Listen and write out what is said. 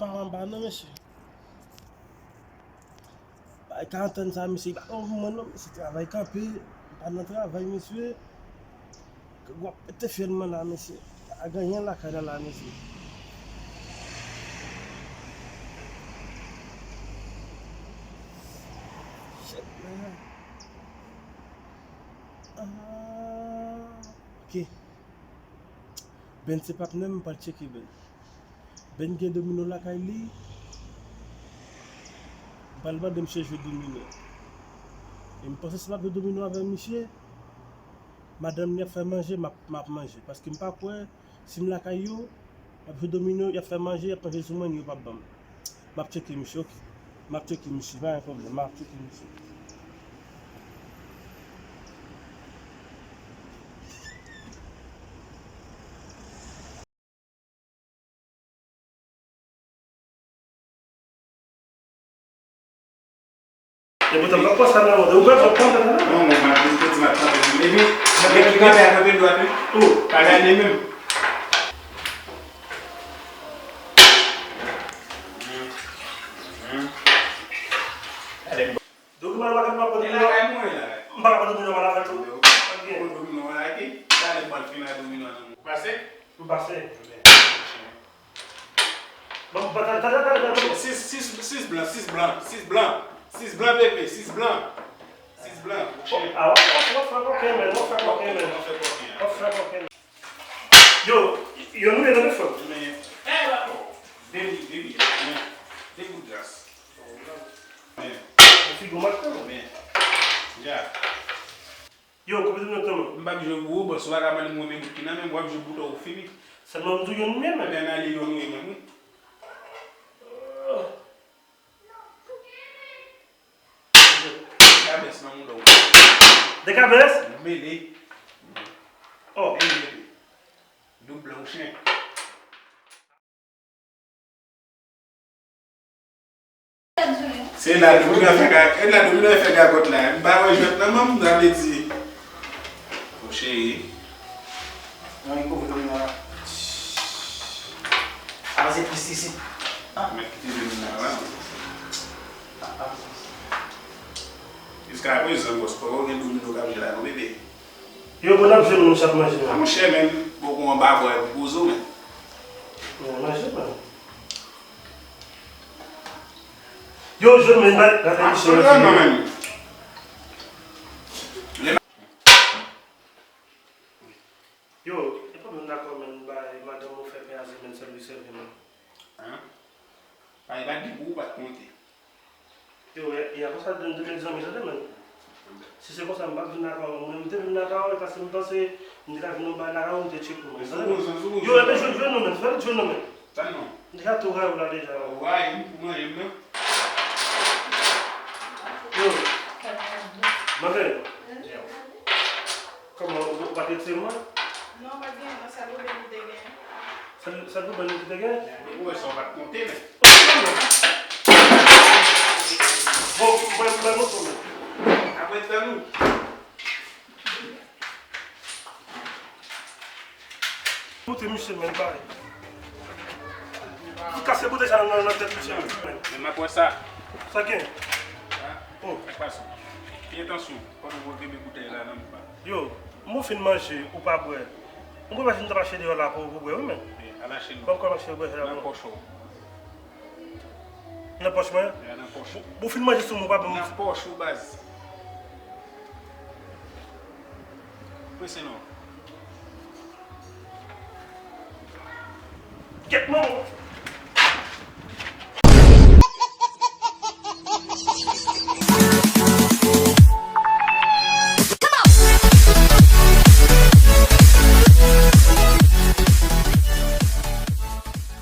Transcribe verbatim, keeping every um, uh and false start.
Pa anba non, mesye. Bay ka antann sa, mesye. Li pa bon pou mwen non, mesye. Travay kanpe. M pa nan travay, mesye. W ap pete fyèl mwen la, mesye. Pa gen anyen lakay la, la, mesye. Shit, man. Ah, ok. Ben se patnè m, m pral tcheke Ben. Ben gen domino lakay li. M pral mande misye jwe domino. E m panse si m ap jwe domino avè misye, madanm li ap fè manje, m ap, m ap manje. Paske m pa kwè, si m lakay yo, m ap jwe domino, y ap fè manje, y ap manje sou mwen, yo p ap ban m. M ap tcheke misye, ok. M ap tcheke misye, pa gen pwoblèm, m ap tcheke misye. E poutan, m pa pran sa nan men w. Ou pran sa, pran sa nan men w. Non, mwen, mwen, mwen, mwen, mwen, epi, epi, kanpe a kanpe dwat, wi. Ou, pa gade menm. Gade. Dokiman yo pa ka pran domino. E lakay mwen la. M pa ka pran domino, m pa ka pran domino. Pran domino a, epi, gade bòl final domino a nan men w. Pase? M pase. Bon, bon, tande, tande, tande, tande. Sis, sis, sis blan, sis blan, sis blan, sis blan, bebe, sis blan. Sis blan, mouche. Ah, w ap, w ap, w ap fè koken, men, w ap fè koken, men. W ap fè koken. W ap fè koken. Yo, yo nou ye nan defan. Men, eh, la, oh, de li, de li, men, de gout gras. Men. Yon figi w ap fè. Men. Ja. Yo, koupe tout nan tan mwen. M p ap jwe pou ou, bòs, ou pa ka mande m renmen bout ki nan men m, w ap jwe bout ou fini. Sèlman m di w youn m ye menm. Ebyen, n ale youn ou ye menm, wi. Dekabès nan mouda w. Dekabès? Mele. Oh. Mele. Doub blan ou chen. Se la domino fè ga-, e la domino fè gagòt la. M pa wè jwèt nan men m, sa vle di. O cheri. Mwen, m poko domino a. Avanse plis isit. Ah. Mèt kite domino a la. Ah, ah. Jiska prezan, bòs, poko gen domino k ap jwe la, non, bebe. Yo, bon, n ap jwe, nou, misye ap manje, a, men. Monchè, men, poko anba bò, epi poze w, men. Yo, manje, men. Yo, jwe, men, gade, gade, misye, non, men. Yo, e pa menm dakò, men, bay madanm ou fè pen a zen, men, sèl li sèvi, men. Hein? Pa, e pa t gen pou ou, pa t konte. Yo, e, e konsa de, de mèt zanmi, tande, men. Si se konsa, m p ap vin lakay ou. Mwen, m te vin lakay ou, e paske m panse m te ka vin yon bagay lakay ou, m te tcheke ou, men. Tande, men. Yo, epi jwe, jwe non, men. Fè l jwe non, men. Sa non. M te ka tou rayi w la deja, la. Ou rayi m pou manje m nan. Yo. Manzè. Kòman, ou, ou pa t retire mwen? Non, pa t gen, non, sèl pwoblèm li te gen. Sèl, sèl pwoblèm li te gen? Ou wè sa w pa t konte, men. Bon, mwen, mwen, mwen, mwen. Apre tan nou. Koute misye, men, bay. Ou kase boutèy sa nan, nan tèt misye, men. Men m ap wè sa. Sa gen? Hein? Oh. Sa k pase? Fè atansyon. Pandan w kenbe boutèy la nan men pa. Yo, m fin manje, ou pa bwè. M kwè pa si m ta mache deyò la pou, pou bwè, wi, men. Wi, al achte non. Pòpkòn mache bwè la. Nan pòch ou. Nan pòch mwen? Ya, nan pòch ou. Bon, bon, fin manje sou mwen, pa bon. Nan pòch ou, baz. Prese non. Kèt non.